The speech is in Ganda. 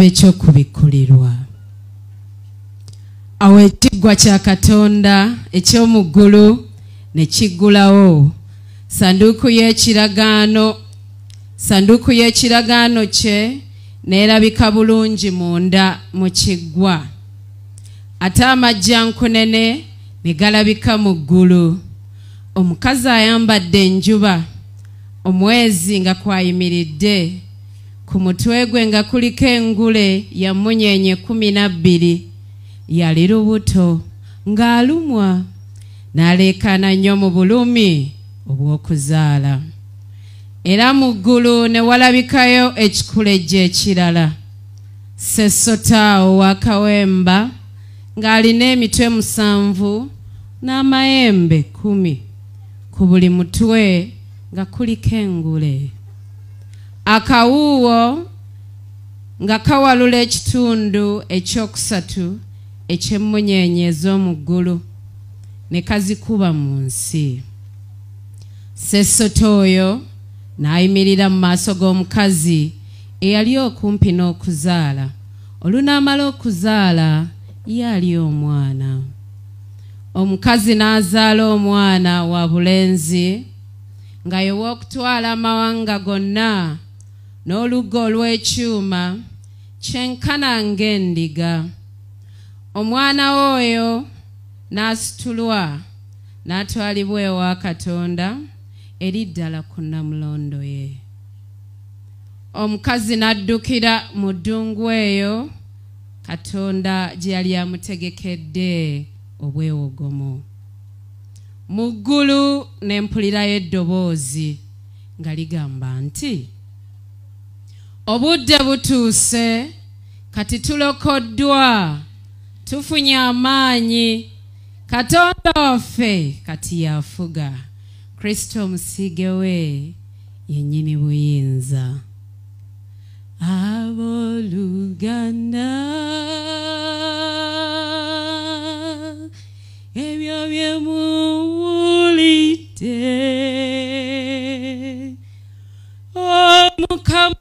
Ekyokubikkulirwa. Awo ekiggwa kya Katonda eky'omu ggulu ne kiggulawo, sanduuku y'ekiragaano kye n'erabika bulungi munda mu kiggwa. Ate amajjankunene ne galabika mu ggulu, omukazi ayambadde enjuba, omwezi nga kwayimiridde, ku mutwe gwe nga kuliko engule ya mmunyeenye 12. Yali lubuto ng'alumwa, n'aleekaana nnyo mu bulumi obw'okuzaala. Era mu ggulu ne walabikayo ekikulejje ekirala, ssessota ow'akawemba, ng'alina emitwe 7 n'amayembe 10, ku buli mutwe nga kuliko engule. Akawuuwo nga kawalula ekitundu ekyokusatu eky'emmunyeenye ez'omu ggulu ne kazikuba mu nsi. Ssessota oyo n'ayimirira mu maaso g'omukazi eyali okumpi n'okuzaala, olunaamala okuzaala ye ali omwana. Omukazi n'azaala omwana wa bulenzi, nga ye w'okutwala amawanga gonna n'oluggo olw'ekyuma kyenkana ng'endiga. Omwana oyo n'asitulwa n'atwalibwa ewa Katonda, eri ddala ku nnamulondo ye. Omukazi n'addukira mu ddungu eyo Katonda gye yali amutegekedde obwewogomo. Mu ggulu ne mpulirayo eddoboozi nga ligamba nti, "Obudde butuuse, kati tulokoddwa, tufunye amaanyi, Katonda waffe kati yafuga, Kristo omusiige we yennyini buyinza." Abooluganda, ebyo bye muwulidde, Omukama